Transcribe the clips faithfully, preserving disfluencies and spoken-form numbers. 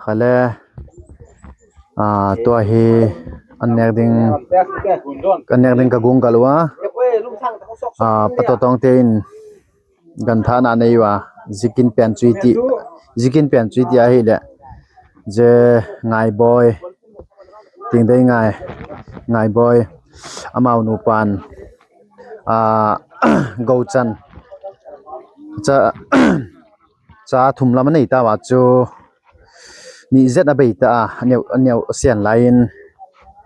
Khale, a, tua hi an nek ding, an nek ding ka gung kal ua. A, Patotong te in gan tha na nei ua, zikin pen chui ti, zikin pen chui ti ahi le. Je Ngaiboi, Tingdei Ngai, Ngaiboi, amau nupan, a, Gochan, cha, cha thum lam a nei ta va chu, ni zet a bei ta a, a neo, a neo sian lai in,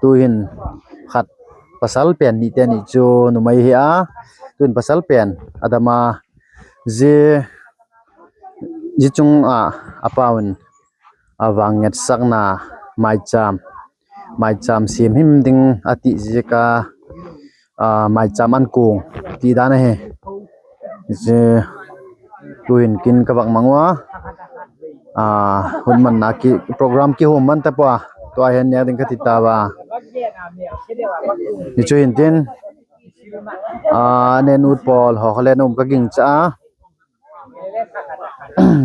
tu hin khat pasal pen ni te ni chu numei hi a, tu hin pasal pen, a dam a, ji, ji chung a, a pau in, a vang nget sakna maicham, maicham sim him ding a ti ji ka, a, maicham an kung ti dan a hi. Ji, tu hin kin ka vak mang ua, a, hun man na ki program ki hum man ta pua, tua hin nek ding ka ti ta va. Ni chu hin tin, a, nen ut pol, ho khale num ka ging cha a.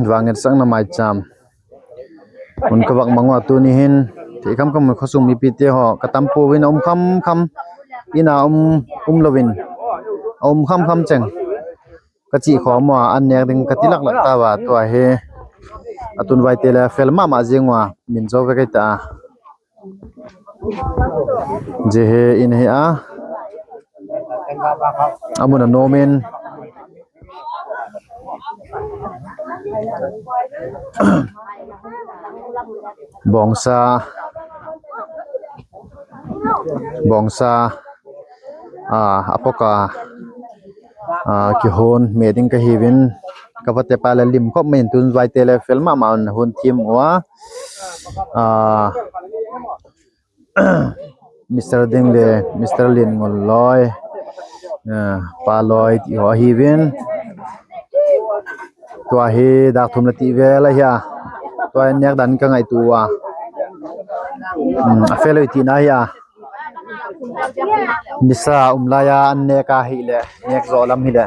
Vang nget sakna maicham. Mun ka vak mang ua tu ni hin. Ti kham kham mun khosung mipi te ho. Ka tam pu vin a um kham kham. Ina um, um lo vin. A um kham kham cheng. Ka chi khom ua an nek ding ka ti lak lak ta va tua hi. A tun vai te le fel ma ma jing ua. Min jo ve kai ta. Ji hi in hi a. Amun a nom in. Bongsa. Bongsa. A, a poka. A, kihon, me ding ka hi vin. Ka va te pa le lim khop mai in tun vai te le fel ma ma un hun thim ua. A, Mister Ding le Mister Lin Ngol Loi, eh, Pa Loi ti ho hi vin. Tua hi dak thum le ti ve la hi a. Tua nek dan ka ngai tu a. Hmm, a fel ti na hi a. Nisa um lai a an nek a hi le, nek zo lam hi le.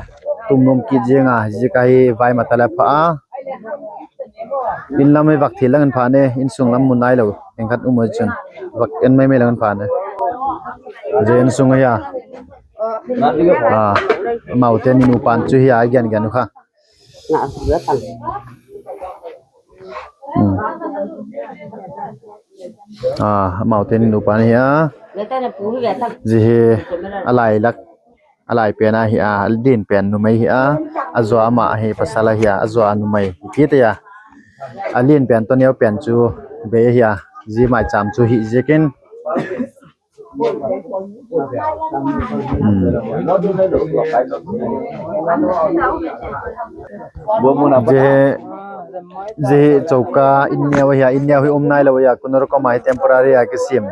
Tum num ki jing a, ji ka hi vai ma ta le pha a. In lam hi vak thil lang in pha ne, in sung lam mun nai lo. Eng khat um chun. Vak en mai mai lang in pha ne. Je in sung ya. Ah, mau te ni nu pan chu hi a gen gen kha. Hmm. Ah, mau te ni nu pan hi a. Ji hi a lai lak. A lai pen a hi a, a din pen numei hi a, a jua ama hi pasal a hi a, a jua numei hi ti a. A lin pen to neo pen chu bei hi a, ji mai cham chu hi ji kin. Hmm. Ji, ji choka in neo hi a, in neo hi um nai lo hi a, kunor ko mai temporary a kisim.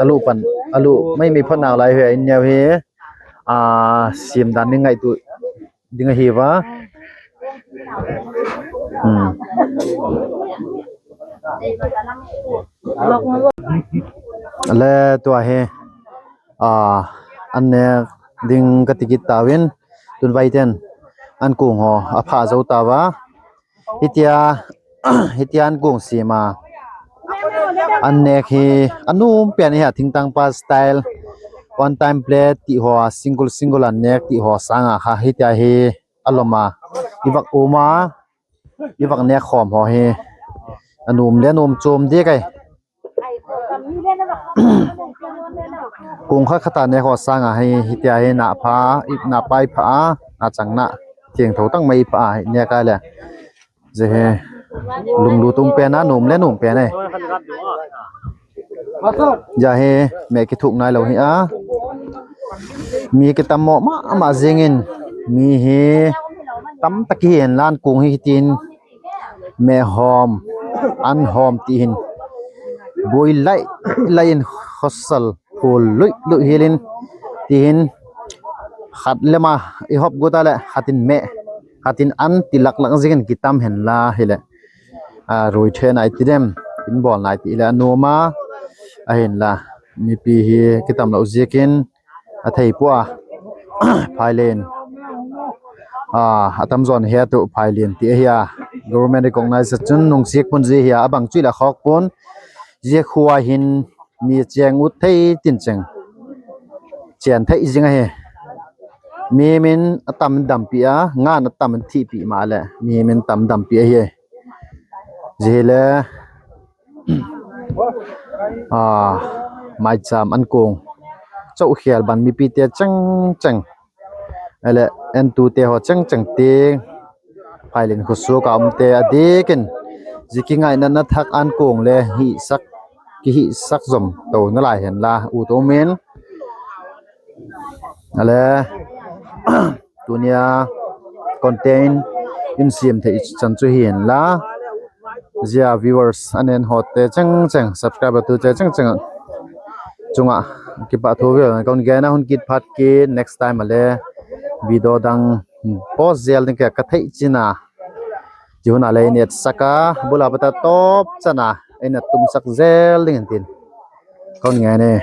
Alu pan, alu mai mai phat nau lai hi a, in neo hi. A, sim dan ni ngaitu ding ahi va. Hmm. Le tua hi, a, an nek ding ka ti kit tauvin, tun vai ten an kung ho a pha zo ta va. Hitia, hitia an kung sima. An nek hi, a num pen hi a thingtang pa style. One time plate ti ho a, single, single an nek ti ho sanga kha. Hitia hi a lom a. I vak um a, i vak nek khom ho hi. A num le num chom de kai. Kung khat khat a nek ho sanga hi, hitia hi na pha, i na pai pha a, na chang na. Thiang tho tang mai pha a, hi nek a le. Ji hi lunglut um pen a, num le num pen e. Ji hi me kithuk nai lo hi a. Mi kitam mo ma ma jing in mi hi tam tak hi hen lan kung hi tin me hom an hom ti hin bui lai lai in khosal khul lui lui hilin ti hin khat le ma i hop gu ta le khat in me khat in an ti lak lak jing in kitam hen la hi le. A, rui the nai ti dem, in bol nai ti le a numa, a hin la, mipi hi kitam lo ziakin, a thei pua, phailen, a, a tam zon he tu phailen ti a hi a, Government recognize chun nungsiak pon ji hi a, abang chu ila khok pon. Ji khua hin mi cheng ut thei tin cheng. Chen thei jing ahi. Mi min atam dampi a, ngan atam thipi ma le. Mi min tam dampi ahi. Ji le a, maicham an kong. Chau khel ban mipi te cheng cheng. Ale, en tu te ho cheng cheng te. Phailin khusu ka um te a dikin. Ji kingaina na thak an kong le hi sak, ki hi sak zom to na lai hen la, u to min. Ale, tunia content in siam thei chan chu hi hen la. Jia viewers anen ho te cheng cheng, subscriber tu te cheng cheng. Chunga, kipa thu ve, kon gena hun kit phat ki next time ale. Video dang post jel ding ka thei china. Ji hun ale net saka, bula bata top chana, ina tum sak jel ding tin. Kon gene.